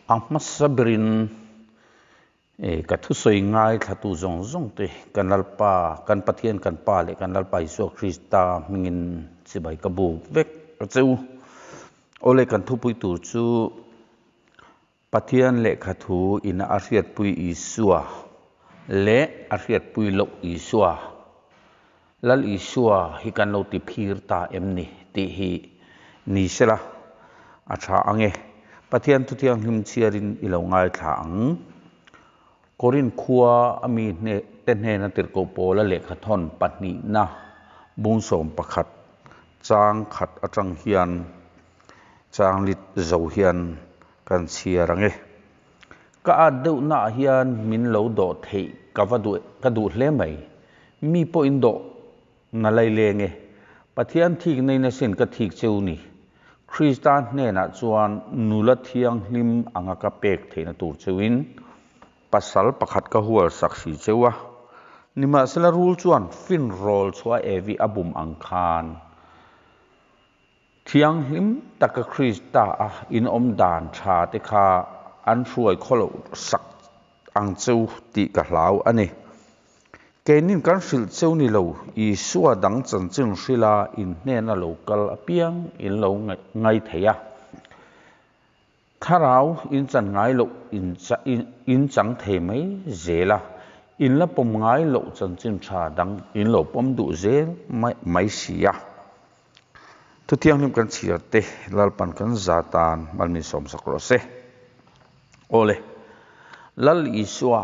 A hmasa berin ka thusawi ngaithlatu zawng zawng te kan Lalpa, kan Pathian kan Pa leh kan Lalpa Isua Krista hmingin chibai ka buk vek a che u. Awle kan thupui tur chu Pathian lehkha thu ina a hriatpui Isua leh a hriatpui loh Isua, Lal Isua hi kan lo ti phir ta em ni tih hi ni sela a tha ang e. Pathian thu thianghlim chhiarin i lo ngaithla ang. Korinth khua a mi te hnena tirhkoh pawla lehkhathawn pahnihna bungsawm pakhat chang khat atang hian Changlit zo hian kan chhiar ang e. Ka at deuh naah hian min lo dawh theih ka va duh ka duh hle mai. Mi pawh in dawh na lai leng e. Pathian thik nei na sin ka thik cheu ni. Krista hnenah chuan nula thianghlim anga ka pek theihna tur cheuin pasal pakhat ka hual sak si cheu a. Nimahsela rul chuan finrawl chhuah Evi a bum ang khan Thianghlim taka Krista a inawm dan tha te kha an hruai khawloh sak ang cheu tih ka hlau a ni. Keinin kan hrilh cheu ni lo, Isua dang chanchin hrila in hnena lo kal apiang in lo ngai thei a. Thlarau in chan ngai loh in chang thei mai zel a, in la pawm ngai loh chanchin tha dang in lo pawm duh zel mai si a. Thu thianghlim kan chhiar te Lalpan kan za tan malmin sawmsak rawh se. Awle, Lal Isua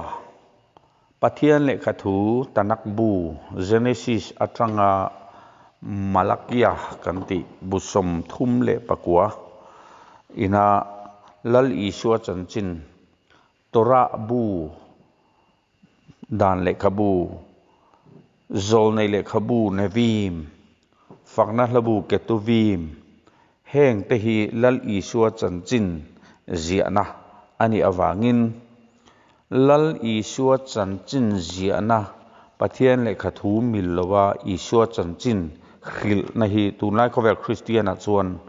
Pathian lehkha thu Tanakh bu Genesis atanga Malakia kan tih bu 34 ina Lal Isua chanchin Torah bu Dan lehkhabu Zawlnei lehkhabu Neviim Fakna hlabu Ketuvim heng te hi Lal Isua chanchin ziahna a nih avangin Lal Isua chanchin ziahna Pathian lehkha thu mil lova Isua chanchin hrilhna hi tunlai khawvel Kristianah chuan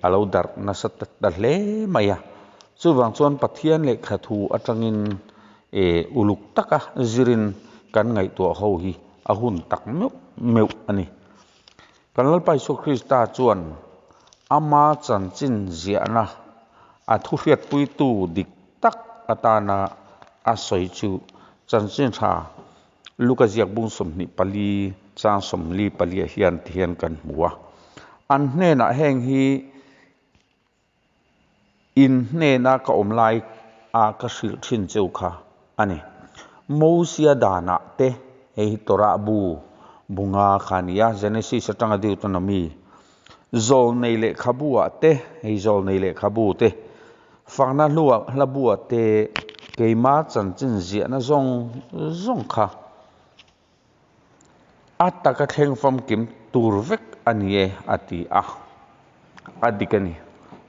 a lo darh nasa ta hle mai a. Chuvang chuan Pathian lehkha thu atangin uluk taka zirin kan ngaihtuah ho hi a hun tak meuh meuh a ni. Kan Lalpa Isua Krista chuan ama chanchin ziahna a thuhriatpuitu dik tak atana a sawi chu chanchin tha Luka ziak bung 24 chang 44 ah hian ti hian kan hmu a. An hnenah heng hi In hnena ka awm lai a ka hrilh thin cheu kha a ni. Mosia danah te, hei hi Torah bu bunga kha a ni a, Genesis atanga Deuteronomy, Zawlnei lehkhabu ah te, hei Zawlnei lehkhabu te, Fakna hlabu ah te keima chanchin ziahna zawng zawng kha A taka thleng famkim tur vek a ni e, a ti a. A dik a ni.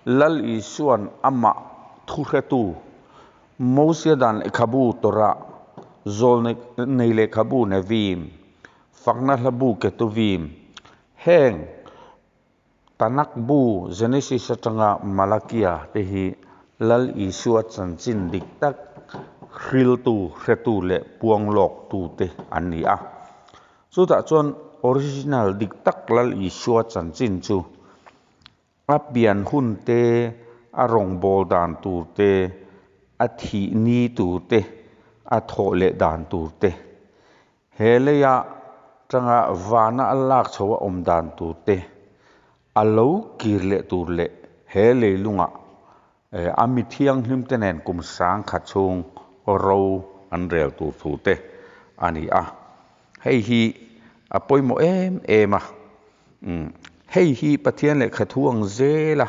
Lal Isua'n amah thuhretu Mosia dan lehkhabu Torah, Zawlnei lehkhabu Neviim, Fakna hlabu Ketuvim, heng Tanakh bu Genesis atanga Malakia te hi Lal Isua chanchin dik tak hriltu, hretu leh puanglawktu te an ni a. Chutah chuan original dik tak Lal Isua chanchin chu a pian hun te, a rawngbâwl dan tur te, a thih ni tur te, a thawh leh dan tur te, He leia tanga vana a lak chho a awm dan tur te, a lo kir leh tur leh he leilungah a mi thianghlim te nen kum 1000 chhung ro an rel tur thu te a ni a. Hei hi a pawimawh em em a. Hei hi Pathian lehkha thu ang zela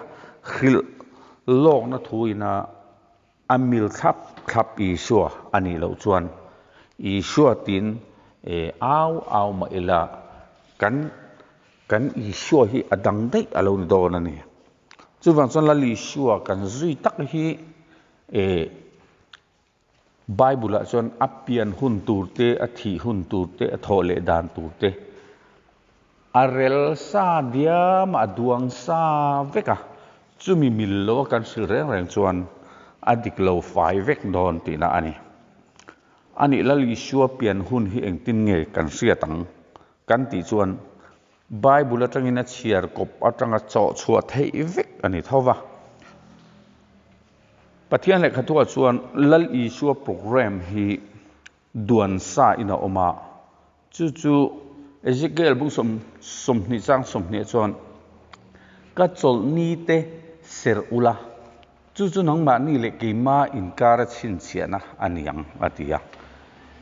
hrilh lawkna thu ina A mil thlap thlap Isua a nih loh chuan Isua tiin au au mah ila kan kan Isua hi a dang daih a lo ni dawn a ni. Chuvang chuan Lal Isua kan zui tak hi Bible ah chuan a pian hun tur te, a thih hun tur te, a thawh leh dan tur te a rel sa diam a, a duang sa vek a. Chumi mil lo a kan hrilh reng reng chuan a dik lo fai vek dawn tihna a ni. A nih Lal Isua pian hun hi engtin nge kan hriat ang kan tih chuan Bible atangin a chhiar kawp atanga chawh chhuah theih vek a ni tho va. Pathian lehkhathuah chuan Lal Isua program hi duan sa in a awm a, chu chu Ezekiel bung 20 chang 20 chuan, Ka chawlhni te serh ula, chu chu nangmahni leh keima inkara chhinchhiahna a ni ang, a ti a.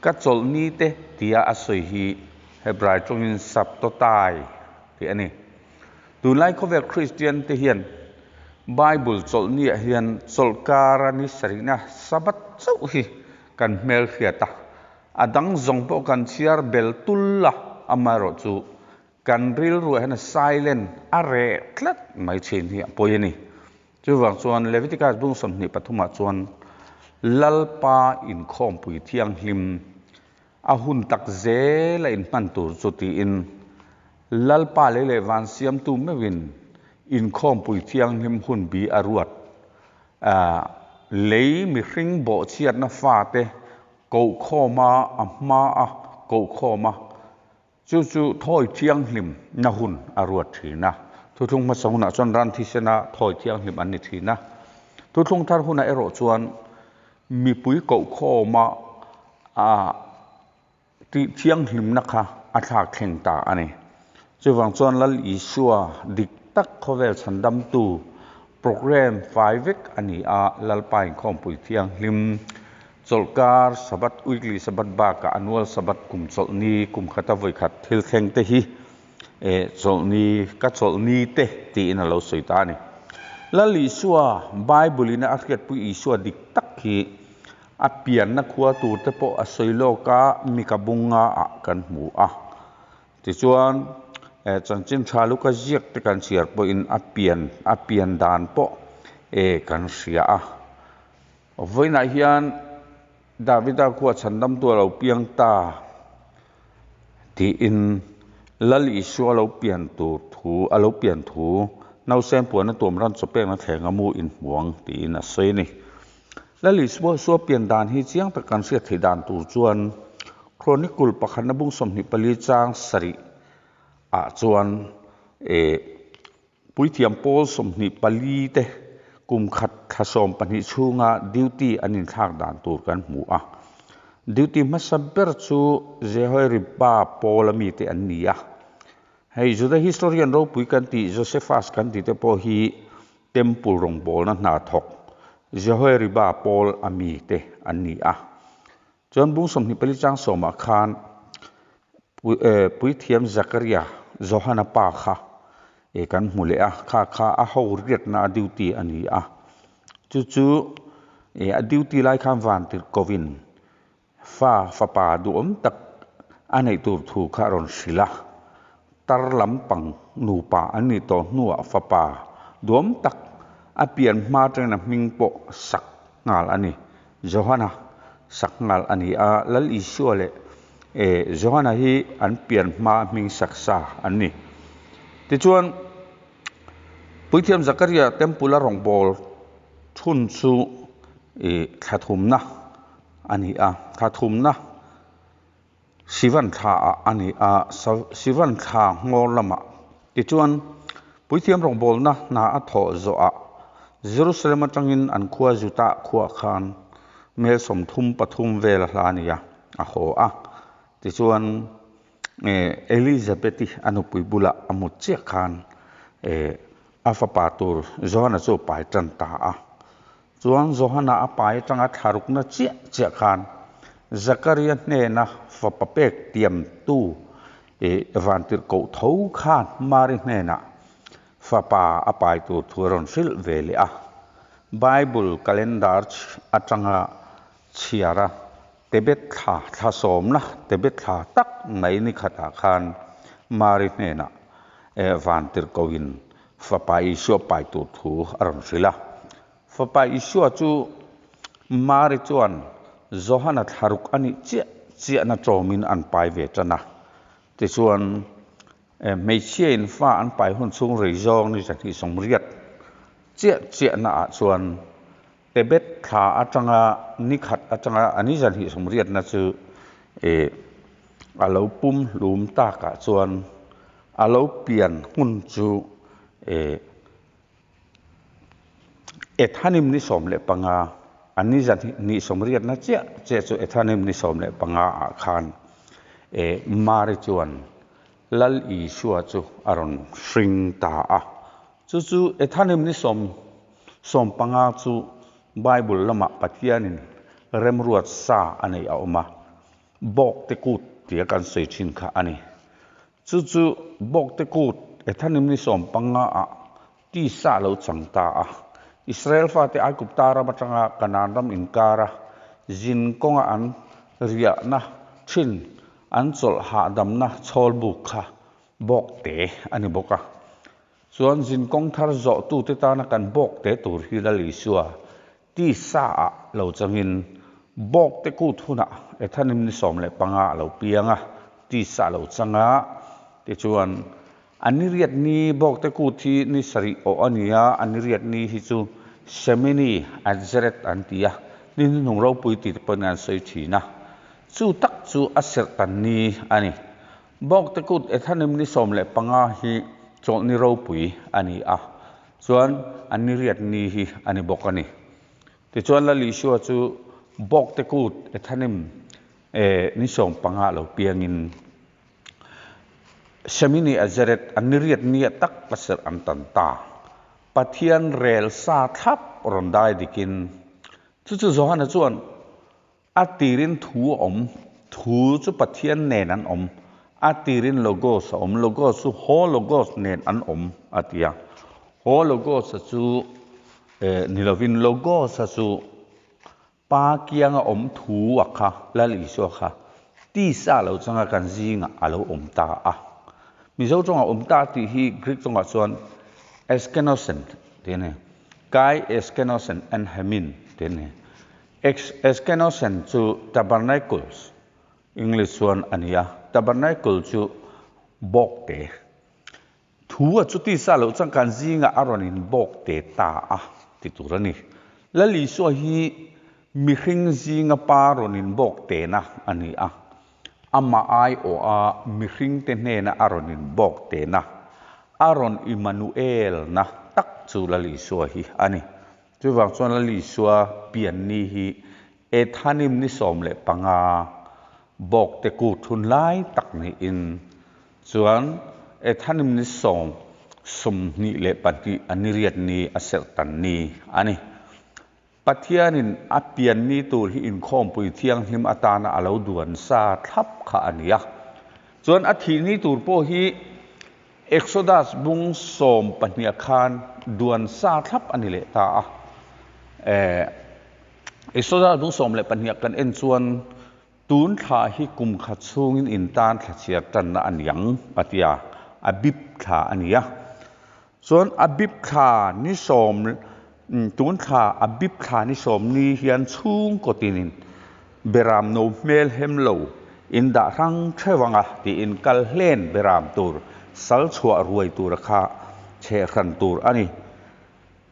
Ka chawlhni te tia a sawi hi Hebrai tawngin Saptotai tih a ni. Tunlai khawvel Kristian te hian Bible chawlhniah hian chawlhkara ni sarihna Sabbath chauh hi kan hmelhriat a, a dang zawng pawh kan chhiar bel tul a, amaherawhchu kan rilruah hian a silent, a reh tlat mai thin hi a pawi a ni. Chuvang chuan Leviticus bung 23 ah chuan Lalpa inkhawmpui thianghlim a hun tak zel a inhman tur chu tiin Lalpa lei leh van siamtu meuhin inkhawmpui thianghlim hun bi a ruat Lei mihring bawhchhiatna fate kohkhawma a hma a kohkhawm a, chu chu thawi thianghlim na hun a ruat thin a. Thuthlung hmasa hunah chuan ran thisena thawi thianghlim an ni thin a. Thuthlung thar hunah erawh chuan mipui kohkhawma a Tih thianghlimna kha a thlak thleng ta a ni. Chuvang chuan Lal Isua dik tak khawvel chhandamtu program fai vek a ni a, Lalpa inkhawmpui thianghlim, chawlhkar, Sabbath, weekly Sabbath bakah annual Sabbath kum chawlhni, kum khata vawikhat thil thleng te hi chawlhni, ka chawlhni te tiin a lo sawi ta a ni. Lal Isua Bible in a hriatpui Isua dik tak hi A pianna khua tur te pawh a sawi lawk a, Mika bunga ah kan hmu a. Tichuan, chanchin tha luka ziak te kan chhiar pawhin a pian a pian dan pawh kan hria a. Vawiinah hian Davida khua chhandamtu a lo piang ta tiin Lal Isua lo pian tur thu a lo pian thu nausen puana tuam ran chaw pekna thleng a mu inhmuang tiin a sawi a ni. Lal Isua Isua pian dan hi chiang tak kan hriat theih dan tur chuan Chronicle pakhatna bung 24 chang sarih ah chuan eh Puithiam pawl 24 te kum khat thla 12 chhunga duty an inthlak dan tur kan hmu a. Duty hmasa ber chu Jehoiarib-a pawl ami te an ni a. Hei Juda historian ropui kan tih Josephus kan tih te pawh hi Temple rawngbawlna hna thawk Jehoiariba pawl a mi te an ni a. Chuan bung 24 chang sawmah khan Puithiam Zakaria, Johana pa kha kan hmu leh a, kha kha a ho riatna a duty a ni a. Chu chu a duty lai khan Vantirhkovin Fa fapa duhawm tak a neih tur thu kha a rawn hrilh a, tar lampang nupa an nih tawh hnuah fapa duhawm tak a pian hma atangin a hming pawh sak nghal a ni. Johana sak nghal a ni a, Lal Isua leh Johana hi an pian hma hming sak sa an ni. Tichuan, Puithiam Zakaria Temple a rawngbâwl thun chu thla thumna a ni a, thla thumna Sivan thla ah a ni a, Sivan thla nghawr lamah tichuan Puithiam rawngbawlna hna a thawh zawhah Jerusalem atangin an khua Judah khuaah khan mel 33 vel a hla a ni a, a haw a, tichuan Elizabeth-i a nupui bulah a mut chiah khan a fapa tur Johana chu a pai tan ta a. Chuan Johana a pai atanga thlarukna chiah chiah khan Zakaria hnena fapa pek tiamtu vantirhkoh tho khan Mari hnenah fapa a pai tur thu a rawn hrilh ve leh a. Bible calendar atanga chhiar a Tebet thla thla sawmna Tebet thla tak mai ni khatah khan Mari hnenah vantirhkohin Fapa Isua pai tur thu a rawn hrilh a. Fapa Isua chu Mari chuan Johana thlaruk a nih chiah chiahna tlawmin an pai ve tan a. Tichuan, hmeichhiain fa an pai hun chhung rei zawng ni 280 chiah chiahnaah chuan. Tebet thla atanga ni khat atanga a ni zan hih sawmriatna chu eh a lo pum hlum takah chuan a lo pian hun chu eh Ethanim ni 15, a ni zan 28na chiah chiah chu Ethanim ni 15 ah khan eh Mari chuan Lal Isua chu a rawn hring ta a. Chu chu Ethanim ni sawm 15 chu Bible lamah Pathianin remruat sa a neih a awm a, Bawkte kut tia kan sawi thin kha a ni. Chu chu Bawkte kut Ethanim ni 15 ah tisa a lo chang ta a. Israel fate Aigupta ram atanga Kanaan ram inkara zin kawnga an riahna thin an chawlh hahdamna chhawl buk kha Bawkte a ni bawk a. Chuan zin kawng thar zawhtute tana kan Bawkte tur hi Lal Isua tisa ah lo changin Bawkte kut hunah Ethanim ni 15 a lo piang a, tisa a lo chang a. Tichuan, a ni riat ni Bawkte kut hi ni sarih awh a ni a, a ni riat ni hi chu Shemini Atzeret an ti a, ni hnuhnung ropui tih te pawhin an sawi thin a. Chu tak chu a serh tan ni a ni. Bawkte kut Ethanim ni 15 hi chawlhni ropui a ni a, chuan a ni riat ni hi a ni bawk a ni. Tichuan Lal Isua chu Bawkte kut Ethanim ni 15 lo piangin Shemini Azeret a ni riat nia tak a serh an tan ta. Pathian rel sa thlap rawn dai dikin chu chu Johana chuan A tirin thu a awm, thu chu Pathian nen an awm. A tirin Logos a awm, Logos chu Ho Logos nen an awm, a ti a. Ho Logos a chu eh ni lovin Logos a chu Pa kianga awm thu a kha, Lal Isua kha tisa lo changa kan zingah a lo awm ta a. Mizo tawngah awm ta tih hi Greek tawngah chuan eskenosen tih a ni. Kai eskenosen en hemin tih a ni. Eskenosen chu Tabernacles, English chuan a ni a, Tabernacle chu bawk te. Thu a chuti sa loh chuan kan zingah a rawn in bawk te ta a ti tur a ni. Lal Isua hi mihring zinga pa rawn in bawk tena a ni a, amah aiawha mihringte hnena a rawn in bawk tena, a rawn Immanuel-na tak chu Lal Isua hi a ni. Chuvang chuan Lal Isua pian ni hi Ethanim ni 15 Bawkte kut hun lai tak niin chuan Ethanim ni sawm 22 a ni riat ni a serh tan ni a ni. Pathianin a pian ni tur hi inkhawmpui thianghlim atana a lo duan sa thlap kha a ni a. Chuan a thih ni tur pawh hi Exodus bung 12 khan duan sa thlap a ni leh ta a. Eh, Exodus bung 12 kan en chuan tun thla hi kum khat chhungin in tan thla chhiar tanna a ni ang a ti a, Abib thla a ni a. Chuan Abib thla ni sawm, tun thla Abib thla ni sawm ni hian chhungkaw tinin Beram no hmel hem lo in dah hrang theuh anga tiin kal hlen beram tur sal chhuah ruai tura kha chhe hran tur a ni.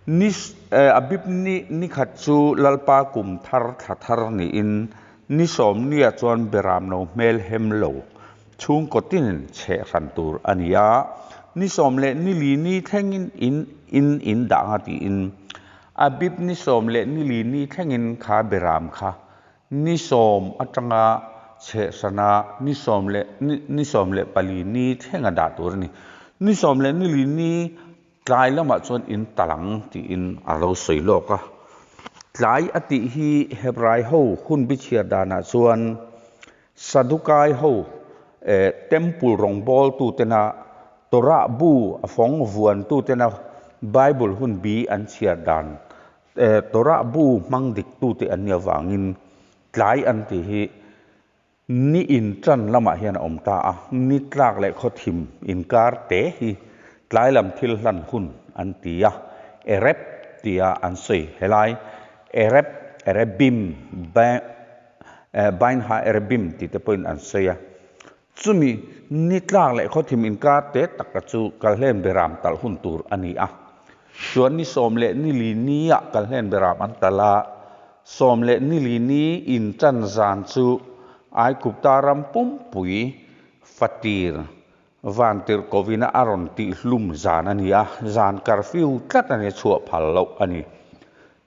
Ni Abib ni ni khat chu Lalpa kum thar thla thar niin ni sawm nia chuan beram no hmel hem lo chhungkaw tinin chhe hran tur a ni a. Ni sawm leh ni li ni thlengin in in in dah anga tiin Abib ni sawm leh ni li ni thlengin kha beram kha ni sawm atanga chhehhrana ni sawm leh ni 14 ni thlenga dah tur a ni. Ni sawm leh ni li ni tlai lamah chuan in talang tiin a lo sawi lawk a. Tlai a tih hi Hebrai ho hun bichhiar danah chuan Sadukai ho temple rawngbawltu tena Torah bu a fawng vuantu tena Bible hun bi an chhiar dan Torah bu hmang diktu te an nih avangin tlai an tih hi ni in tan lamah hian a awm ta a, ni tlak leh khawthim inkar te hi tlai lam thil hlan hun an ti a, Ereb tia an sawi helai Ereb, Erebim, Bainha Erebim tih te pawhin an sawi a. Chumi ni tlak leh khawthim inkar te taka chu Kalhlen beram talh hun tur a ni a. Chuan ni 14 ni ah Kalhlen Beram an tal a, 14 ni inṭan zan chu Aigupta ram pumpui fatir Vantirhkovina a rawn tihhlum zan a ni a, zan curfew tlat a ni, chhuah phal loh a ni.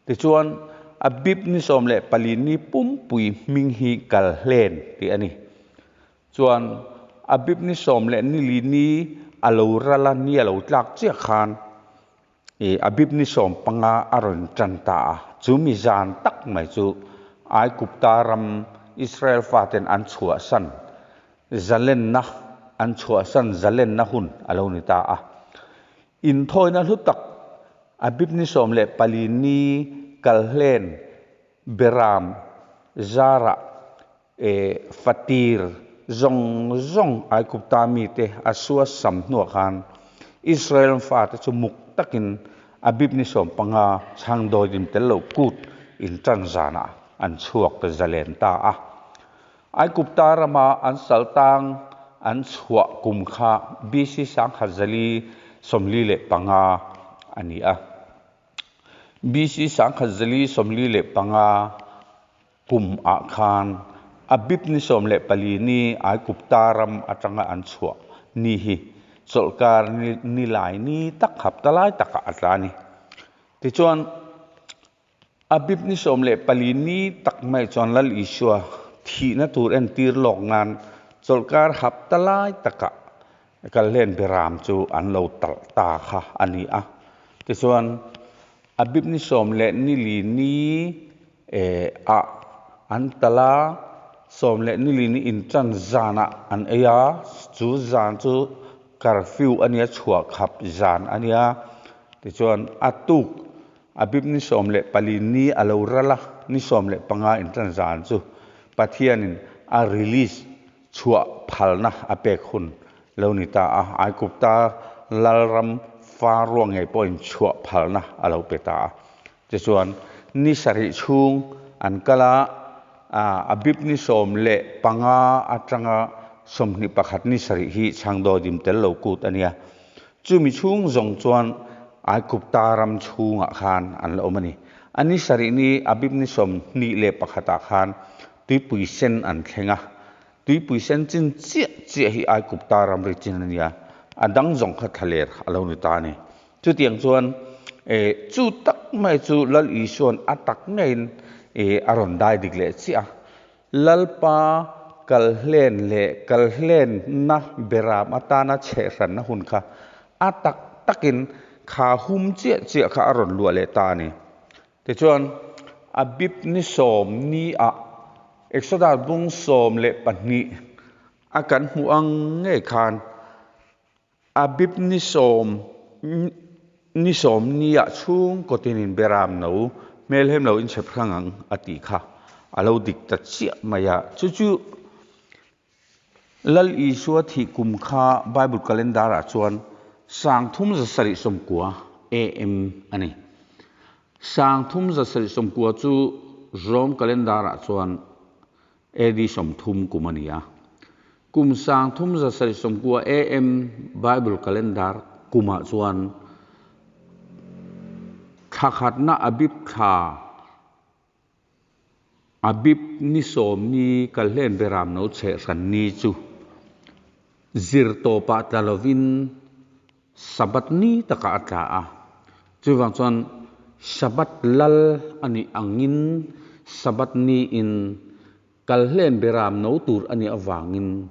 Tichuan, Abib ni 14 ni pumpui hming hi Kalhlen tih a ni. Chuan, Abib ni 14 ni a lo ral a, ni a lo tlak chiah khan Abib ni 15 a rawn tan ta a. Chu mi zan tak mai chu Aigupta ram Israel faten an chhuahsan zalenna an chhuahsan zalenna hun a lo ni ta a. Inthawina hlu tak Abib ni 14 ni Kalhlen Beram zarah E fatir zawng zawng Aigupta mite a suasam hnuah khan Israel fate chu muk takin Abib ni 15 chhangdawidim tel lo kut in tan zanah an chhuak ta zalen ta a. Aigupta rama an saltang an chhuah kum kha BC 1445 a ni a. BC 1445 Kum ah khan Abib ni 14 ni Aigupta ram atanga an chhuah ni hi chawlhkar ni lai ni tak hapta lai takah a tla a ni. Tichuan, Abib ni 14 ni tak mai chuan Lal Isua thihna tur entir lawk nan chawlhkar hapta lai takah Kalhlen Beram chu an lo talh ta kha a ni a. Tichuan, Abib ni 14 ni ah an tal a, 14 ni inṭan zanah an ei a, chu zan chu curfew a nia, chhuah khap zan a nia. Tichuan, a tuk Abib ni 14 ni a lo ral a, ni 15 inṭan zan chu Pathianin a release chhuah phalna a pek hun lo ni ta a, Aigupta lalram Faroa ngei pawhin chhuah phalna a lo pe ta a. Tichuan, ni sarih chhung an kal a, Abib ni 15 atanga 21 ni sarih hi chhangdawidim tel lo kut a nia. Chumi chhung zawng chuan Aigupta ram chhungah khan an la awm a ni. A ni sarih ni Abib ni 21 ah khan Tuipui sen an thleng a, tuipui sen chin chiah chiah hi Aigupta ramri chin a nia, a dang zawng kha thlaler a lo ni ta a ni. Chutiang chuan chu tak mai chu Lal Isua'n a tak ngeiin a rawn dai dik leh chiah a, Lalpa kalhlen leh kalhlenna beram atana chhehhranna hun kha a tak takin kha hum chiah chiah kha a rawn luah leh ta a ni. Tichuan, Abib ni sawm ni ah Exodus bung 12 a kan hmuh ang ngei khan Abib ni sawm ni sawm ni ah chhungkaw tinin beram no hmelhem lo inchhep hrang ang a tih kha a lo dik ta chiah mai a. Chu chu Lal Isua thih kum kha Bible calendar ah chuan 3790 AM a ni. 3790 chu Rome calendar ah chuan AD 30 kum a ni a. Kum 3790 AM Bible calendar kum ah chuan thla khatna Abib thla Abib ni sawm ni Kalhlen Beram no chheh hran ni chu zir tawpah tla lovin Sabbath ni takah a tla a. Chuvang chuan Sabbath lal a nih angin Sabbath niin Kalhlen Beram no tur a nih avangin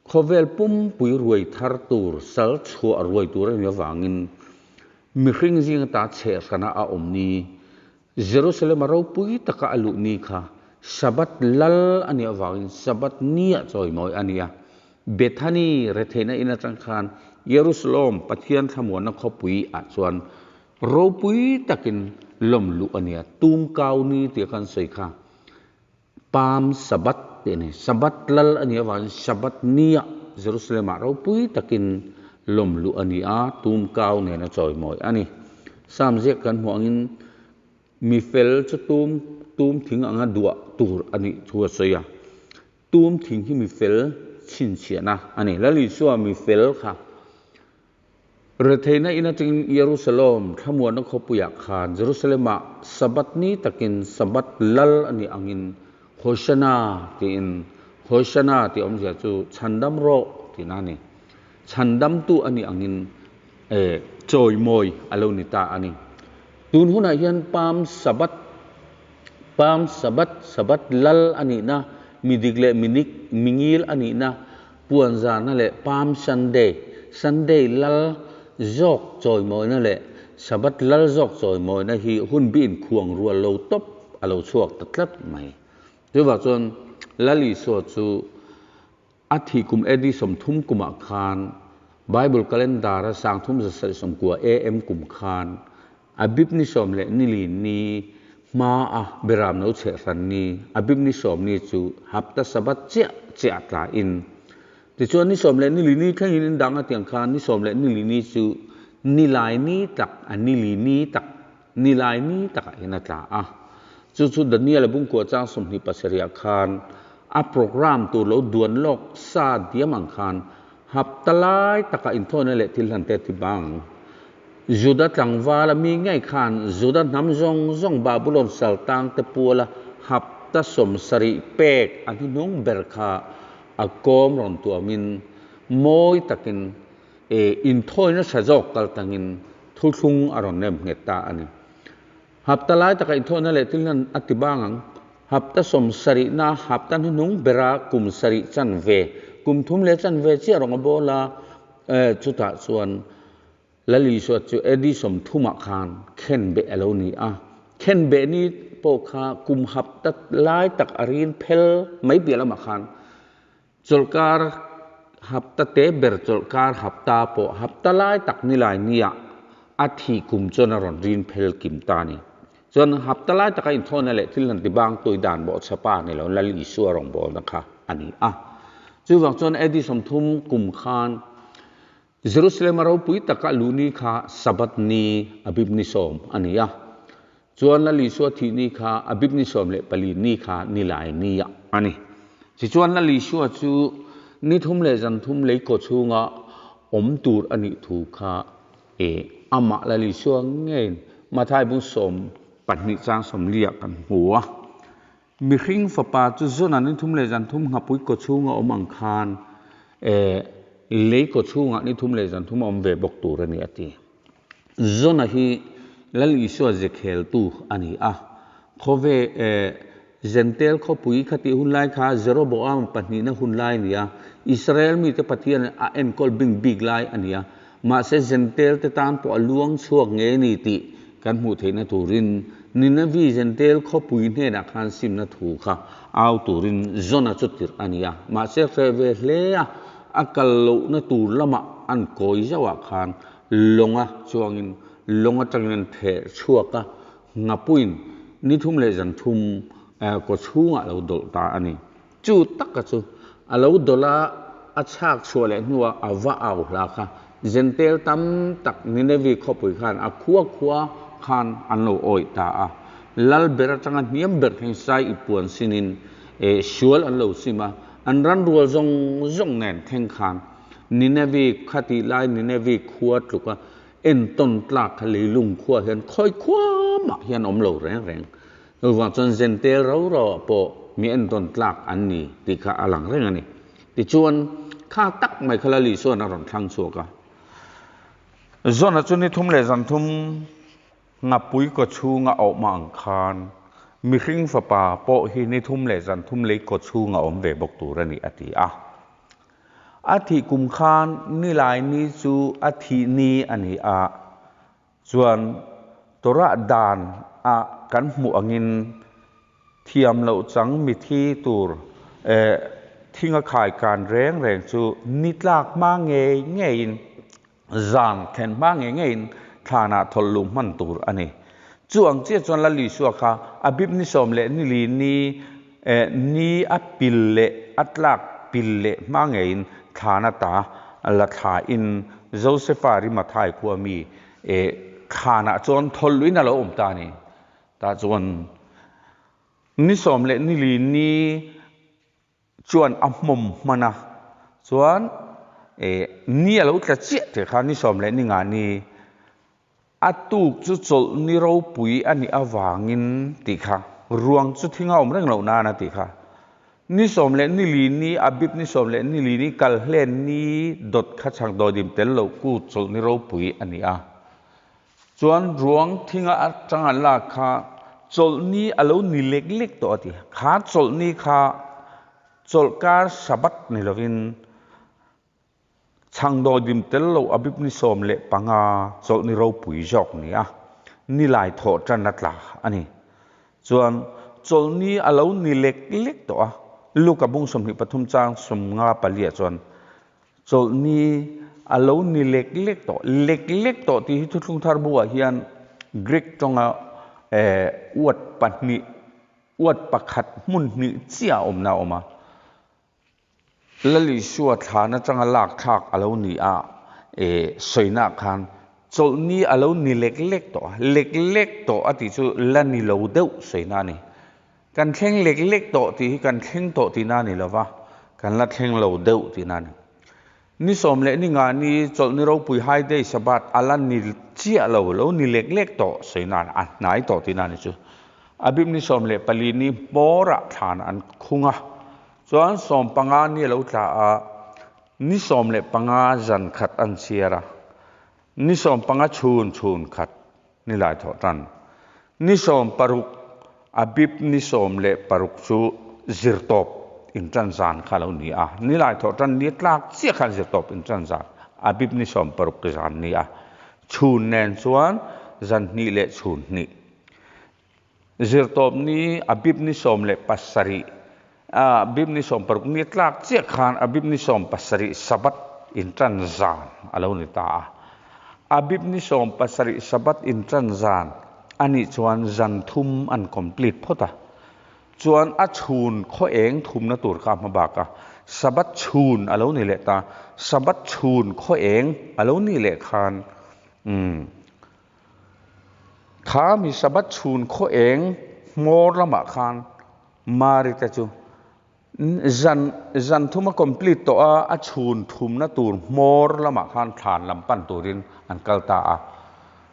khawvel pumpui ruai thar tur sal chhuah ruai tur a nih avangin mihring zing ata chheh hrana a awm ni Jerusalem a ropui taka a luh ni kha Sabbath lal a nih avangin Sabbath nia chawimawi a ni a. Bethany retheihna in atang khan Jerusalem Pathian thlamuanna khawpui ah chuan ropui takin lawm luh a ni a. Tumkau ni tia kan sawi kha Palm Sabbath tih a ni. Sabbath lal a nih avangin Sabbath nia Jerusalem ah ropui takin lawm luh a ni a, tumkau nena chawimawi a ni. Psalm ziak kan hmuh angin mi fel chu tum tum thing anga duah tur a nih thu a sawi a. Tum thing hi mi fel chhinchhiahna a ni. Lal Isua mi fel kha. Retheihna in atangin Jerusalem thlamuanna khawpuiah khan Jerusalem-ah Sabbath ni takin Sabbath lal a nih angin Hosanna tiin Hosanna tih awmzia chu chhandam rawh tihna a ni. Chhandamtu a nih angin chawimawi a lo ni ta a ni. Tun hunah hian Palm Sabbath Palm Sabbath Sabbath lal a nihna, midik leh minik mingil a nihna, Puanzarna leh Palm Sunday, Sunday lal zawk chawimawina leh Sabbath lal zawk chawimawina hi hun bi inkhuang rual lo tawp a lo chhuak ta tlat mai. Chuvang chuan Lal Isua chu a thih kum AD 30 kumah khan Bible calendar a 3190 AM kum khan Abib ni sawm leh ni li ni hma a beram no chheh hran ni Abib ni sawm ni chu hapta Sabbath chiah chiah a tla in. Tichuan ni sawm leh ni li ni thlengin in dang a tiang khan ni sawm leh ni li ni chu ni lai ni tak a ni li ni tak ni lai ni takah hian a tla a. Chu chu Daniel a bungkua chang 27 ah khan a program tur lo duan lawk sa diam ang khan hapta lai takah inthawina leh thil hlan te a ti bang. Juda tlangvala mi ngei khan Juda hnam zawng zawng Babulon saltang te puala hapta 70 pek a hnuhnung ber kha a kawm rawn tuamin mawi takin inthawina tha zawk kal tangin thuthlung a rawn nem nghet ta a ni. Hapta lai taka inthawina leh thil hlan a ti bang ang. Hapta 70na hapta hnuhnung bera kum sarih chanve, kum thum leh chanve chiah rawng a bawl a, chutah chuan Lal Isua chu AD 30ah khan khenbeh a lo ni a. Khenbeh ni pawh kha kum hapta lai tak a rin phel mai piah lamah khan chawlhkar hapta te ber chawlhkar hapta pawh hapta lai tak ni lai niah a thih kum chuan a rawn rin phel kim ta a ni. Chuan hapta lai taka inthawhna leh thil han ti bang tui dan bawh chhapa ni lo Lal Isua rawngbawlna kha a ni a. Chuvang chuan AD 30 kum khan Jerusalem a ropui taka luh ni kha Sabbath ni, Abib ni 10 a ni a. Chuan Lal Isua thih ni kha Abib ni 14 ni kha ni lai ni a ni. Tichuan Lal Isua chu ni thum leh zan thum lei kaw chhunga awm tur a nih thu kha e amah Lal Isua ngeiin Mathai bung 12 chang 40 ah kan hmu a. Mihring fapa chu Jona ni thum leh zan thum nghapui kaw chhunga awm ang khan e lei kaw chhungah ni thum leh zan thum a awm ve bawk tur a ni a ti. Jona hi Lal Isua zekheltu a ni a, khawve e Zentel khawpui khatih hun lai kha Jeroboam pahnihna hun lai a ni a, Israel mite Pathian a enkawl bing bik lai a ni a, mahse Zentel te tan pawh a luang chhuak ngei a ni tih kan hmuh theihna turin Ninavi Zentel khawpui hnenah khan simna thu kha au turin Jona chu tirh a ni a, mahse hreh ve hle a, a kal lohna tur lamah an kawi zauhah khan lawnga chuangin lawng atangin an theh chhuak a, nghapuiin ni thum leh zan thum kaw chhungah a lo dawlh ta a ni. Chu taka chu a lo dawlh a, a chhak chhuah leh hnuah a va au hla kha Zentel tam tak Ninevi khawpui khan a khua khua khan an lo awih ta a. Lal ber atanga hniam ber thleng sai i puan sinin sual an lo sim a, an ran rual zawng zawng nen thleng khan Ninevi khatih lai Ninevi khua tluka entawn tlak kha leilung khua hian khawi khua mah hian awm lo reng reng. Chuvang chuan Zentel rau rau ah pawh mi entawn tlak an ni tih kha a lang reng a ni. Tichuan, kha tak mai kha Lali chuan a rawn thlang chhuak a. Jona chu ni thum leh zan thum ngapui kaw chhunga a awm ang khan mihring fapa pawh hi ni thum leh zan thum lei kaw chhunga awm ve bawk tur a ni a ti a. A thih kum khan nilai ni chu a thih ni a ni a. Chuan Torah dan a kan hmuh angin thiam loh chang mithi tur thinga khai kan reng reng chu ni tlak hma ngei ngeiin zan thlen hma ngei ngeiin thlanah thawlh luh hman tur a ni. Chu ang chiah chuan Lal Isua kha a bip ni sawm leh ni li ni ni a pil leh a tlak pil leh hma ngeiin thlan ata la thlain Josefa Rimathai khua mi thlanah chuan thawlh luin a lo awm ta a ni. Tah chuan ni sawm leh ni li ni chuan a hmawm hman a, chuan Ni a lo tla chiah tih kha ni 14 ni a tuk chu chawlh ni ropui a nih avangin tih kha ruang chu thing a awm reng loh nan a tih kha. Ni 14 ni Abib ni 14 ni kal hlen ni dawt kha chhang dawhdim tel loh ku chawlh ni ropui a ni a. Chuan ruang thinga atang an lak kha chawlh ni a lo ni lek lek tawh a ti. Kha chawlh ni kha chawlhkar Sabbath ni lovin chhang dawhdim tel loh Abib ni 15 chawlh ni ropui zawk ni a, ni lai thawh tan a tla a ni. Chuan chawlh ni a lo ni lek lek tawh a, Luka bung 23 chang 54 ah chuan Chawlh ni a lo ni lek lek tawh. Lek lek tawh tih hi Thuthlung Thar bu ah hian Greek tawnga uat pahnih, uat pakhat hmun hnih chiah a awmna a awm a. Lal Isua thlan atanga lak thlak a lo ni a, sawina ah khan chawlh ni a lo ni lek lek tawh a. Lek lek tawh a tih chu la ni lo deuh sawina a ni. Kan thleng lek lek tawh tih hi kan thleng tawh tihna a ni lo va, kan la thleng lo deuh tihna a ni. Ni 14 ni chawlh ni ropui High Day Sabbath a la ni chiah lo, lo ni lek lek tawh sawi nan a hnai tawh tihna a ni chu. Abib ni 14 ni hmawrah thlan an khung a, chuan 15 ni a lo tla a, ni 15 zan khat an chhiar a, ni 15 chhun chhun khat ni lai thawh tan. Ni 16, Abib ni 16 chu zirtawp intan zan kha lo ni a. Ni lai thawh tan ni tlak chiah khan zirtawp intan zan, Abib ni 16 zan ni a. Chhun nen chuan zan hnih leh chhun hnih. Zirtawp ni Abib ni 17, Abib ni 16 ni tlak chiah khan Abib ni 17 Sabbath intan zan a lo ni ta a. Abib ni 17 Sabbath intan zan a nih chuan zan thum an complete phawt a. Chuan a chhun khaw eng thumna tur kha a hma bak a. Sabbath chhun a lo ni leh ta. Sabbath chhun khaw eng a lo nih leh khan umm Kha mi Sabbath chhun khaw eng hmawr lamah khan Mari te chu zan zan thum a complete tawh a, a chhun thumna tur hmawr lamah khan thlan lam pan turin an kal ta a.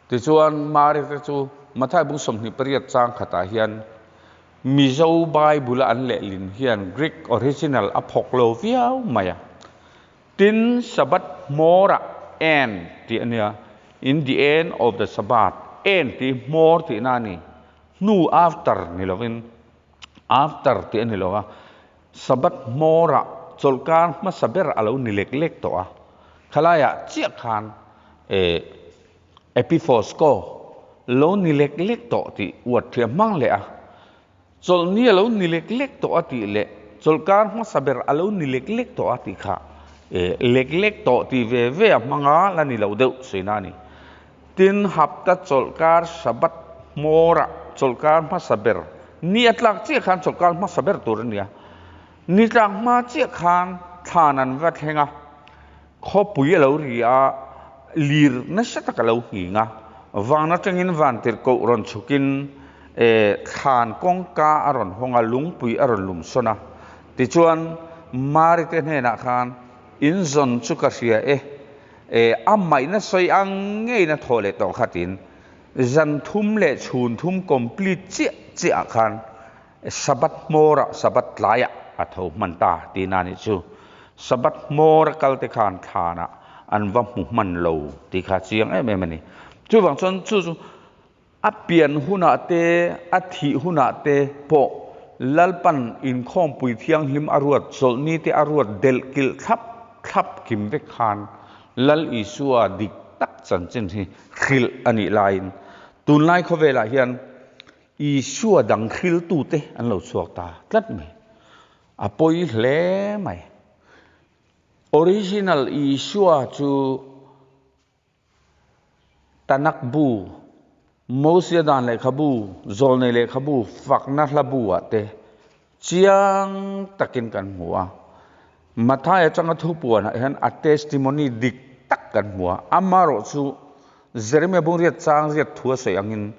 Tichuan Mari te chu Mathai bung 28 chang khatah hian Mizo Bible a an lehlin hian Greek original a phawk lo viau mai a. Tin, Sabbath hmawrah end tih a nia, in the end of the Sabbath, end tih hi hmawr tihna a ni, hnu after ni lovin, after tih a ni lo a, Sabbath hmawrah chawlhkar hmasa ber a lo ni lek lek tawh a, khalaiah chiah khan eh Epiphosko lo ni lek lek tawh tih uat thiam hmang leh a. Chawlhni a lo ni lek lek tawh a tih leh chawlhkar hmasa ber a lo ni lek lek tawh a tih kha lek lek tawh tih ve ve a hmanga la ni lo deuh sawi na a ni. Tin, hapta chawlhkar Sabbath hmawrah chawlhkar hmasa ber ni a tlak chiah khan chawlhkar hmasa ber tur a ni a. Ni tlak hma chiah khan thlan an va thleng a, khawpui a lo ri a, lir nasa tak a lo nghing a, van atangin vantirhkoh rawn chhukin thlan kawngka a rawn hawng a, lungpui a rawn lum sawn a. Tichuan, Mari te hnenah khan, In zawn chu ka hria e, a maihna sawi ang ngeiin a thaw leh tawh kha tiin zan thum leh chhun thum complete chiah chiah ah khan Sabbath hmawrah Sabbath tlaiah a tho hman ta tihna a nih chu. Sabbath hmawr a kalte khan thlanah an va hmu hman lo tih kha chiang em em a ni. Chuvang chuan chu chu a pian hunah te, a thih hunah te pawh Lalpan inkhawmpui thianghlim a ruat, chawlhni te a ruat delh kilh thlap thlap kim vek khan Lal Isua dik tak chanchin hi hrilh a nih laiin tunlai khawvelah hian Isua dang hriltute an lo chhuak ta tlat mai. A pawi hle mai. Original Isua chu Tanakh bu, Mosia dan lehkhabu, Zawlnei lehkhabu, Fakna hla bu ah te chiang takin kan hmu a. Matthai atanga thupuanah hian a testimony dik tak kan hmu a. Amaherawh chu Jeremia bungriat chang riat thu a sawi angin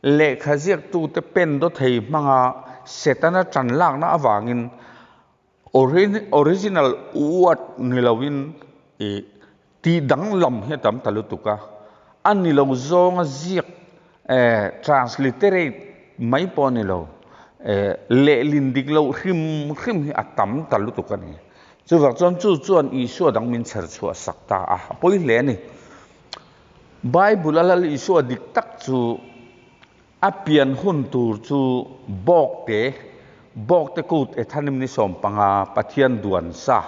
Lehkha ziaktute pen daw thei hmanga Setana ṭan lakna avangin original word ni loin I tih danglam hi a tam ta lutuk a, a ni lo zawnga ziak transliterate mai pawh a ni lo, lehlin dik loh hrim hrim hi a tam ta lutuk a ni. Chuvang chuan chu chuan Isua dang min chher chhuah sak ta a, a pawi hle a ni. Bible a Lal Isua dik tak chu a pian hun tur chu Bawkte, Bawkte kut Ethanim ni 15 Pathian duan sa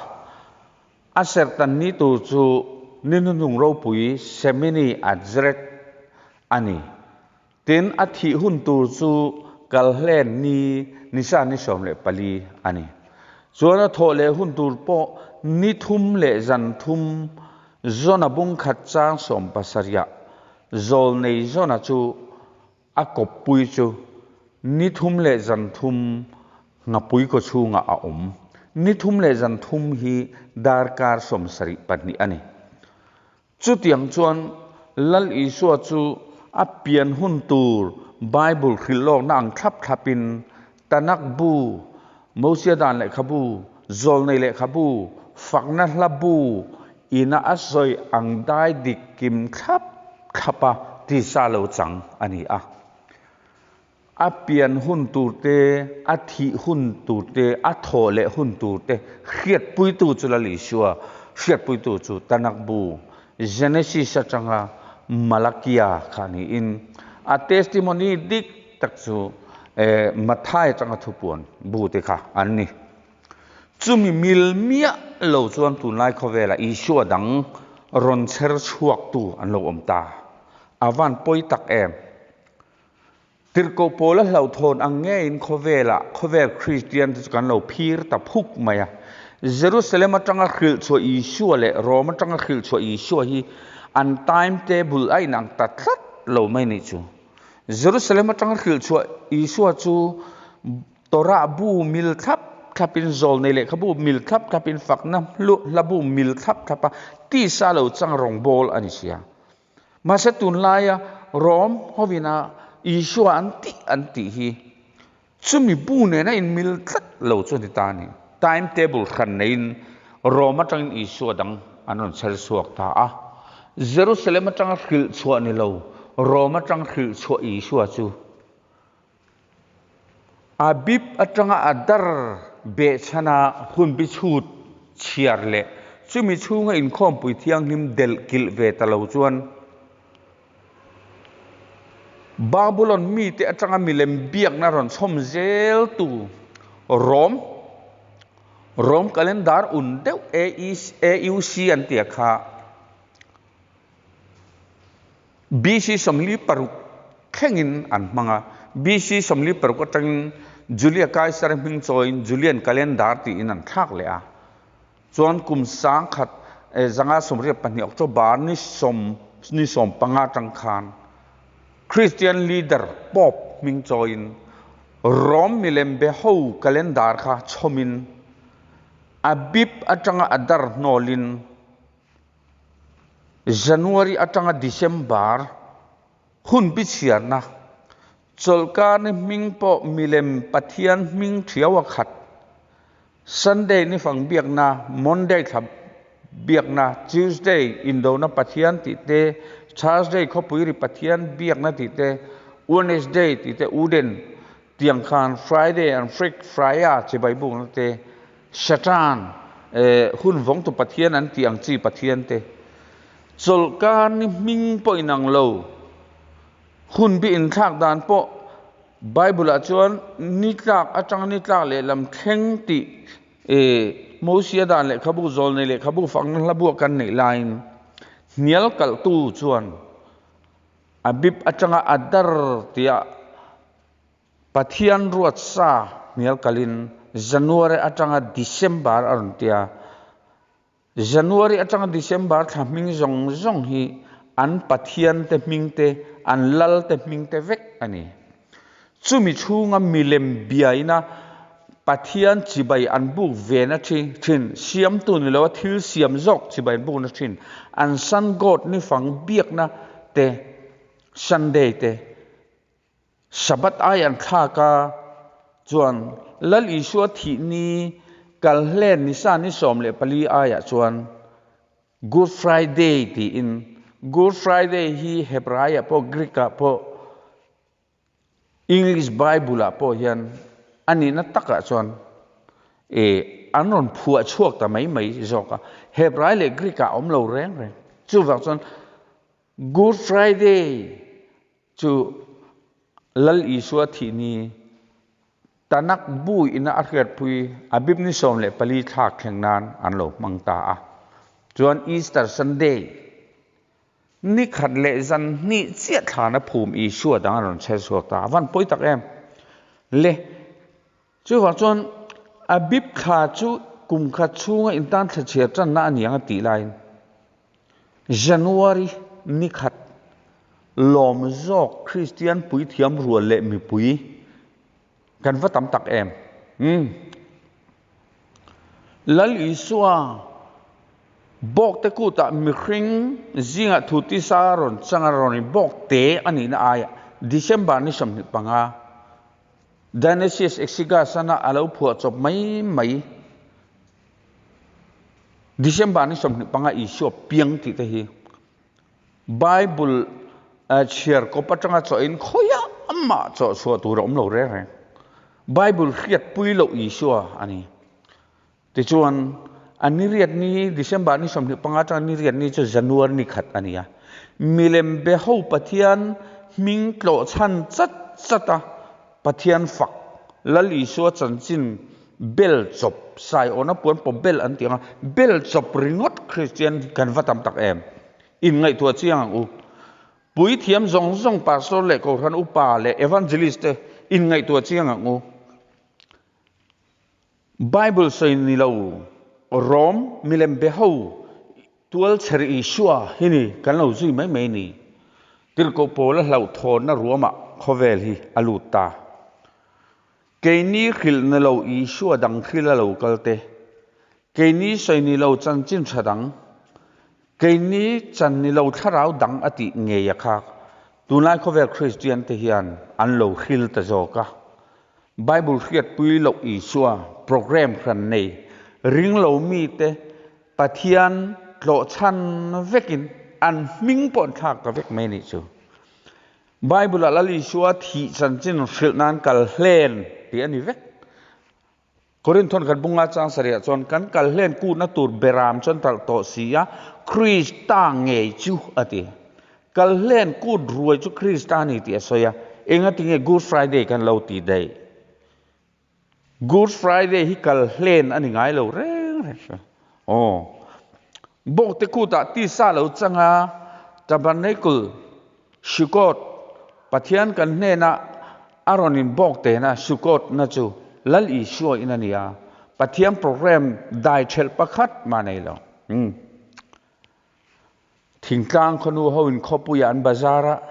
A serhtan ni tur chu ni hnuhnung ropui Shemini Atzeret a ni. Tin, a thih hun tur chu Kalhlen ni Nisan ni 14 a ni. Chuan a thawh leh hun tur pawh ni thum leh zan thum Jona bung khat chang 70ah Zawlnei Jona chu A kawppui chu ni thum leh zan thum nghapui kaw chhungah a awm. Ni thum leh zan thum hi darkar 72 a ni. Chutiang chuan Lal Isua chu a pian hun tur Bible hrilh lawkna ang thlap thlapin Tanakh bu, Mosia dan lehkhabu, Zawlnei lehkhabu, Fakna hla bu ina a sawi ang dai dik kim thlap thlap a tisa lo chang a ni a. A pian hun tur te, a thih hun tur te, a thawh leh hun tur te hriatpuitu chu Lal Isua, hriatpuitu chu Tanakh bu, Genesis atanga Malakia kha niin a testimony dik tak chu Mathai atanga thupuan bu te kha an ni. Chumi mil miah lo chuan tunlai khawvelah Isua dang rawn chher chhuaktu an lo awm ta. A van pawi tak em? Tirhkoh pawl a hlauhthawn ang ngeiin khawvelah khawvel Kristian te chu kan lo phir ta phuk mai a. Jerusalem atanga hrilh chhuah Isua leh Rome atanga hrilh chhuah Isua hi an timetable a inang ta tlat lo mai nih chu. Jerusalem atanga hrilh chhuah Isua chu Torah bu mil thlap thlapin, zawlnei lehkhabu mil thlap thlapin, fakna hla bu mil thlap thlapa tisa lo chang rawngbâwl a ni sia. Mahse tunlaia Rom hovina Isua an tih an tih hi chumi bu nena inmil tlat lo chu a ni ta a ni. Time table hran neiin Rom atangin Isua dang an rawn chher chhuak ta a. Jerusalem atanga hrilh chhuah ni lo, Rom atang hrilh chhuah Isua chu Abib atanga Adar behchhana hun bi chhut chhiar leh chumi chhunga inkhawmpui thianghlim delh kilh ve ta lo chuan Babulon mite atanga milem biakna rawn chhawm zeltu Rom Rom calendar un deuh AUC an tia kha BC 46 thlengin an hmang a. BC 46 atangin Julia Kaisar hming chawiin Julian Calendar tiin an thlak leh a. Chuan kum 1182 October ni sawm ni 15 atang khan Christian leader Pope hming chawiin Rome milem be ho calendar kha chhawmin Abib atanga Adar hnawlin January atanga December hun bichhiarna, chawlhkar ni hming pawh milem Pathian hming thiau a khat. Sunday ni fang biakna, Monday thla biakna, Tuesday indona Pathian tih te, Thursday khawpui ri Pathian biakna tih te, Wednesday tih te Uden tiang khan Friday an Frik Fraya chibai bukna te, Satan, hun vawngtu Pathian an tih ang chi Pathian te, chawlhkar ni hming pawh inang lo, hun bi inthlak dan pawh Bible ah chuan ni tlak atang ni tlak lehlam thleng tih Mosia dan lehkhabu zawlnei lehkhabu fakna hla buah kan neih laiin hnial kalhtu chuan Abib atanga Adar tia Pathian ruat sa hnial kalin January atanga December a rawn ti a. January atanga December thla hming zawng zawng hi an Pathian te hming te, an lal te hming te vek a ni. Chumi chhunga milem biaina Pathian chibai an buk ve na thi thin, siamtu ni loa thil siam zawk chibai an buk na thin, an sun god ni fang biakna te, Sunday te, Sabbath ai an thlak a, chuan Lal Isua thih ni kal hlen ni sa ni 14 aiah chuan. Good Friday tiin. Good Friday hi Hebraiah pawh Greek-ah pawh English Bible-ah pawh hian a nihna takah chuan e an rawn phuah chhuak ta mai mai zawk a, Hebrai leh Greek-ah a awm lo reng reng. Chuvang chuan Good Friday chu Lal Isua thih ni Tanakh bu ina a hriatpui Abib ni 14 thlak thleng nan an lo hmang ta a. Chuan Easter Sunday Ni khat leh zan hnih chiah thlana phum Isua dang a rawn chher chhuak ta. A van pawi tak em? Le, chuvang chuan Abib thla chu kum khat chhunga intan thla chhiar tanna a ni ang a tih laiin January ni khat lawm zawk Kristian puithiam rual leh mipui kan va tam tak em? Umm. Lal Isua bawkte kutah mihring zingah thu tisa rawn chang a, rawn in bawk te a nihna aiah December ni 25 Dionysius Exiguus-ana a lo phuah chawp mai mai December ni 25 Isua piang tih te hi Bible chhiar kawp atanga chawhin khawiah mah chawh chhuah tur a awm lo reng reng. Bible hriatpui loh Isua a ni. Tichuan, a ni riat ni, December ni 25 atanga ni riat ni chu January ni khat a ni a. Milem be ho Pathian hming tlawh chhan chat chat a, Pathian fak, Lal Isua chanchin bel chawp, saiawna puan pawh bel an ti ang a, bel chawp ringawt Kristian kan va tam tak em? Inngaihtuah chiang ang u. Puithiam zawng zawng pastor leh kohhran upa leh evangelist te inngaihtuah chiang ang u. Bible sawi ni lo Rom milem be ho tualchher Isua hi ni kan lo zui mai mai ni. Tirhkoh Paula hlauhthawnna ruamah khawvel hi a lut ta. Keini hrilh ni lo Isua dang hrilh a lo kal te, keini sawi ni lo chanchin tha dang, keini chan ni lo thlarau dang a tih ngei a khak. Tunlai khawvel Kristian te hian an lo hril ta zawk a. Bible hriatpui loh Isua program hran nei ring lo mite Pathian tlawhchhan vekin an hming pawh an thlak ta vek mai a nih chu. Bible-ah Lal Isua thih chanchin hrilh nan kal hlen tih a ni vek. Korinthon khat bunga chang sarihah chuan kan kal hlen kutna tur beram chuan talh tawh si a, Krista ngei chu a ti. Kal hlen kut ruai chu Krista a ni tih a sawi a, engati nge Good Friday kan lo ti daih? Good Friday hi kal hlen a ni ngai lo reng reng. Aw. Bawkte kutah tisa lo chang a, Tabernacle, Sukkot, Pathian kan hnenah a rawn in bawk tena Sukkot na chu Lal Isua in a ni a, Pathian program dai thelh pakhat mah nei lo. Umm. Thingtlang khawnu ho in khawpuiah an bazar a,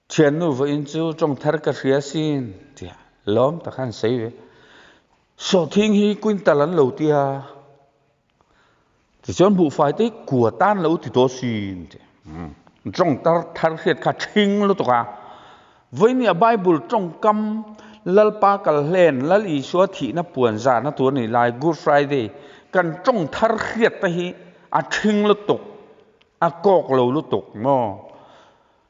Thiannu vawiin chu tawng thar ka hria sin tia lawm tak khan sawi ve. Sawhthing hi quintal an lo tia tichuan buhfai te hi kua tan lo ti tawh sin tia tawng tar thar hriat kha thing lutuk a. Vawiin a Bible tawngkam Lalpa kal hlen Lal Isua thihna puan zahna tur a nih lai Good Friday kan tawng thar hriat te hi a thing lutuk a kawk lo lutuk maw.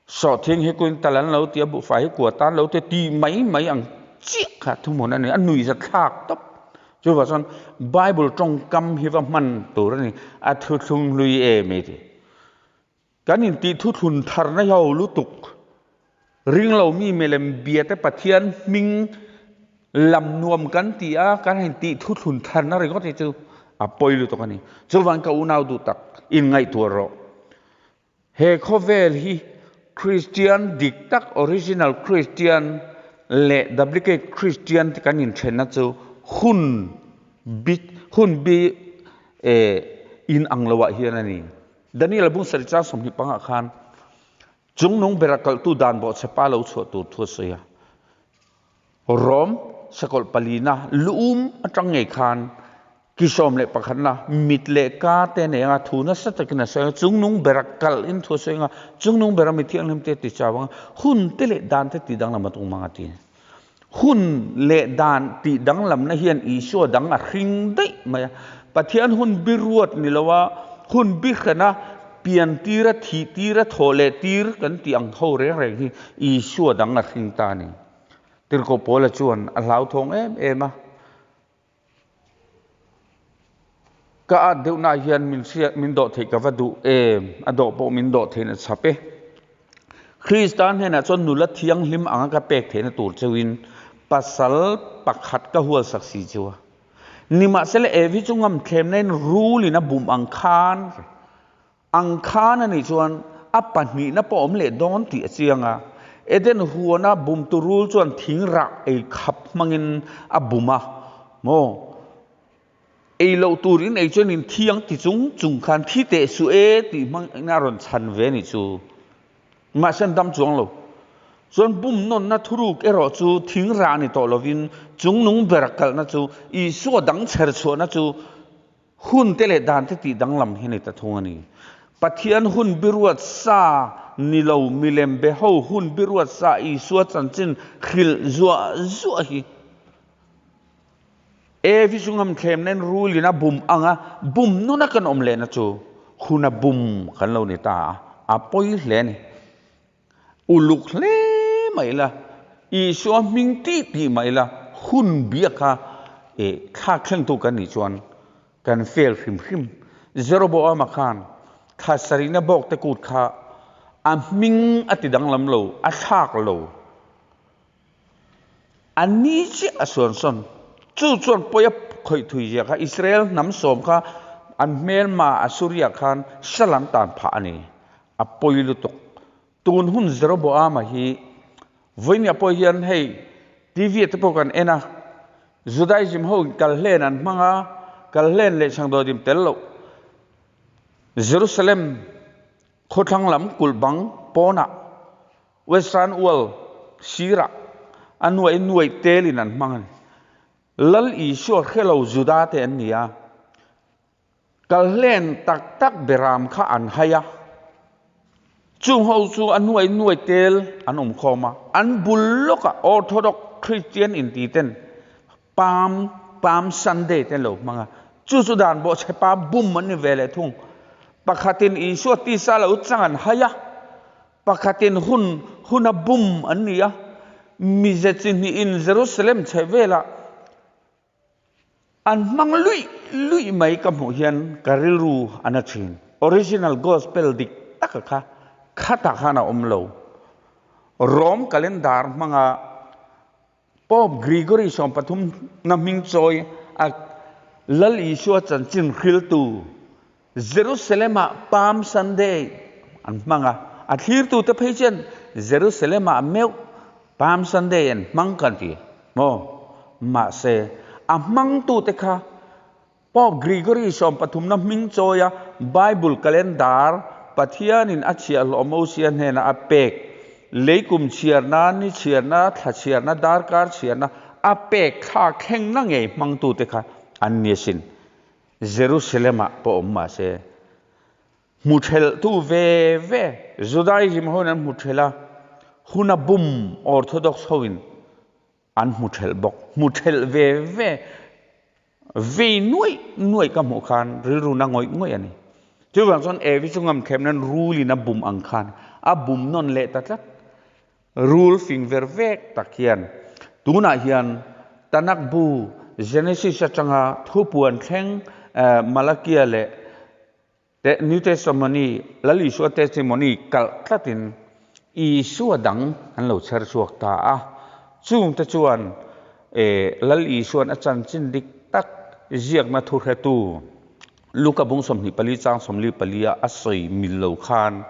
Sawhthing hi quintal an lo ti a, buhfai hi kua tan lo ti a, ti mai mai ang chiah kha thuhmun a ni, a nuihza thlak tawp. Chuvang chuan Bible tawngkam hi va hman tur a ni, a thuthlung hlui em i ti. Kan intih thuthlun tharna hi ho lutuk, ringlo mi milem bia te Pathian hming lam nuam kan ti a, kan intih thuthlun tharna ringawt hi chu a pawi lutuk a ni. Chuvang ka unau duh tak, inngaihtuah rawh. He khawvel hi Kristian dik tak, original Kristian, leh duplicate Kristian te kan inthenna chu hun bi hun bi in ang loah hian a ni. Daniel bung sarih chang 25 ah khan chungnung bera kalhtu dan bawhchhe pa lo chhuah tur thu a sawi a. Rom sakawlh palina luum atang ngei khan ki 11 na mit leh ka te nei anga thu nasa takin a sawi anga chungnung bera kalh in thu a sawi anga chungnung bera mi thianghlim te ti chau anga hun te leh dan te ti danglam a tum anga ti. Hun leh dan tih danglamna hian Isua dang a hring daih mai a. Pathian hun biruat ni lo a. Hun bihrena pian tira thih tira thawh leh tir kan tih ang ho reng reng hi Isua dang a hring ta a ni. Tirhkoh Paula chuan a hlauthawng em em a. Ka at deuhna hian min hriat min dawh theih ka va duh em? A dawh pawh min dawh theihna chhap e. Krista hnenah chuan nula thianghlim anga ka pek theihna tur cheuhin pasal pakhat ka hualsak si chu a. Nimahsela Evi chu ngamthlemnain rulin a bum ang khan ang khan a nih chuan a pahnihna pawh awm leh dawn tih a chiang a. Eden huana bumtu rul chuan thing rah ei khap hmangin a bum a, maw? Ei loh tur in ei chuan in thi ang ti chung chung khan thi teh suh e tih hmangin a rawn chhan ve a nih chu. Mahse an dam chuang lo. Chuan bum nawnna thuruk erawh chu thing rah ni tawh lovin chungnung ber kalhna chu Isua dang chher chhuahna chu hun te leh dan te tih danglam hi a ni ta thung a ni. Pathian hun biruat sa ni lo milem be ho hun biruat sa Isua chanchin hrilh zuah zuah hi Evi chu ngamthlem nen rulin a bum ang a, bum nuna kan awm lehna chu hun a bum kan lo ni ta a, a pawi hle a ni. Uluk hle mai la, Isua hming tih tih mai la, hun biaka thlak thlengtu kan nih chuan kan fel hrim hrim. Jeroboama khan thla sarihna bawkte kut kha a hming a ti danglam lo, a thlak lo. A ni chiah a suan sawn. Chu chuan pawi a khawih thui zia kha Israel hnam sawm kha an hmelma Assuria khan sal an tan phah a ni. A pawi lutuk. Tun hun Jeroboama hi vawinia pawh hian hei TV ah te pawh kan en a, Judaism ho in kal hlen an hmang a, kal hlen leh chhangdawdim tel loh Jerusalem khawthlang lam kulh bang pawnah Western World sirah a nuai nuai telin an hmang a ni. Lal Isua hrelo Juda te an ni a, kalhlen tak tak beram kha an hai a, chung ho chu a nuai nuai tel an awm khawm a, an bul lawkah Orthodox Christian inti ten Palm Palm Sunday te an lo hmang a, chu chu dan bawhchhe pa bum an ni ve leh thung. Pakhatin Isua tisa lo chang an hai a, Pakhatin hun huna bum an ni a, mize chi hnihin Jerusalem chheh velah an hmang luih luih mai ka hmuh hian ka rilru a na thin. Original Gospel dik taka kha khatah khan a awm lo. Rome calendar hmanga Pope Gregory 13 na hming chawi a Lal Isua chanchin hriltu Jerusalem-ah Palm Sunday an hmang a, a thlirtute phei chuan Jerusalem-ah meuh Palm Sunday an hmang kan ti maw? Mahse, a hmangtute kha Pope Gregory 13 na hming chawi a Bible calendar Pathianin a chhiahhlawh Mosia hnena a pek, leikum chhiarna, ni chhiarna, thla chhiarna, darkar chhiarna a pek thlak thlengna ngei hmangtute kha an ni asin. Jerusalem-ah pawh awm mah se, hmu thelhtu ve ve Judaism hoin an hmu thelh a, huna bum Orthodox hoin An hmu thelh bawk. Hmu thelh ve ve vei nuaih nuaih ka hmuh khan rilru na ngawih ngawih a ni. Chuvang chuan Evi chu ngamthlem nan rulin a bum ang khan a bum nawn leh ta tlat. Rul fing ver vek tak hian tunah hian Tanakh bu Genesis atanga thupuan thleng Malakia leh New Testimony, Lal Isua testimony kalh tlatin Isua dang an lo chher chhuak ta a. Chungte chuan Lal Isua'n a chanchin dik tak ziakna thuhretu Luka bung 24 chang 44 a a sawi mil lo khan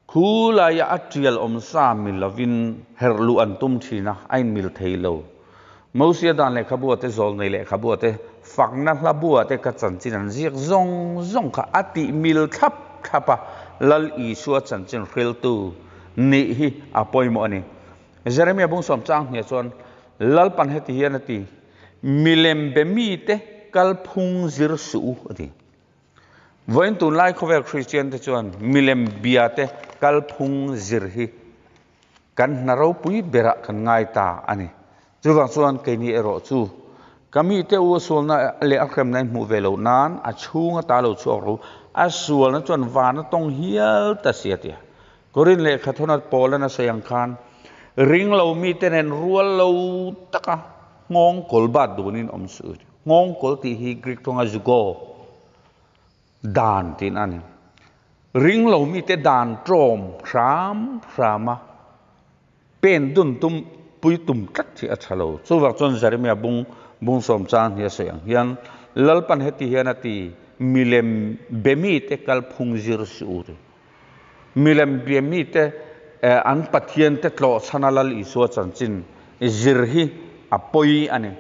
khulaia a tial awm sa mil lovin herh luh an tum thin a, a inmil thei lo. Mosia dan lehkhabua te, zawlnei lehkhabua te, fakna hlabua te ka chanchin an ziak zawng zawng kha a tih mil thlap thlap a, Lal Isua chanchin hriltu nih hi a pawimawh a ni. Jeremia bung sawm chang hniah chuan Lalpan heti hian a ti, Milem be mite kalphung zir suh u, a ti. Vawiin tunlai khawvel Kristian te chuan milem bia te kalphung zir hi kan hna ropui berah kan ngai ta a ni. Chuvang chuan keini erawh chu ka mite u a sualna leh a hremna in hmuh ve loh nan a chhung ata lo chhuak ro. A sualna chuan van a tawng hial ta si a ti a. Korin lehkha thawna Paula na sawi ang khan ring lo mite nen rual lo taka nghawng kawl bat dunin awm suh. Nghawng kawl tih hi Greek tawnga zugo dan tiin a ni. Ring lo mite dan tlawm hram hram a pen dun tum pui tum tlat hi a tha lo. Chuvang chuan Jeremia bung bung sawm chang hi a sawi ang hian Lalpan heti hian a ti, Milem be mite kalphung zir suh u ti. Milem be mite an Pathian te tlawh chhana Lal Isua chanchin zir hi a pawi a ni.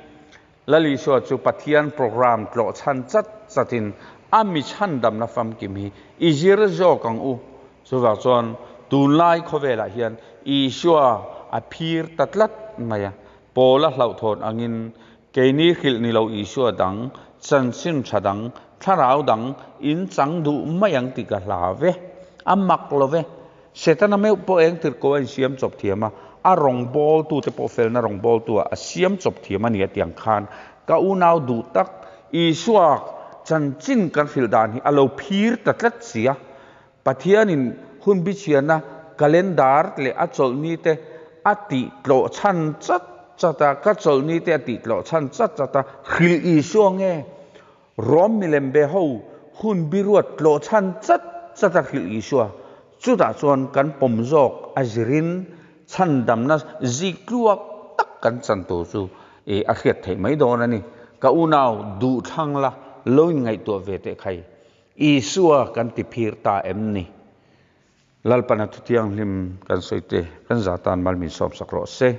Lal Isua chu Pathian program tlawh chhan chat chatin a mi chhandamna famkim hi i zir zawk ang u. Chuvang chuan tunlai khawvelah hian Isua a phir ta tlat mai a, Paula hlauhthawn angin keini hrilh ni lo Isua dang, chanchin tha dang, thlarau dang in chang duh mai ang tih ka hla ve. A mak lo ve. Setana meuh pawh eng tirhko a insiam chawp thiam a, a rawngbawltute pawh felna rawngbawltu ah a siam chawp thiam a ni a tiang khan ka unau duh tak Isua chanchin kan hrilh dan hi a lo phir ta tlat si a. Pathianin hun bichhiana calendar leh a chawlhni te a tih tlawh chhan chat chat a, ka chawlhni te a tih tlawh chhan chat chat a, hrilh Isua nge Rom milem be ho hun biruat tlawh chhan chat chat a hrilh Isua, chutah chuan kan pawm zawk a zirin chhandamna ziktluak tak kan chan tur chu a hriat theih mai dawn a ni. Ka unau duhthlang la lo inngaihtuah ve teh khai. Isua kan ti phir ta em ni? Lalpana thuthianghlim kan sawi te kan za tan mal min sawmsak rawh se.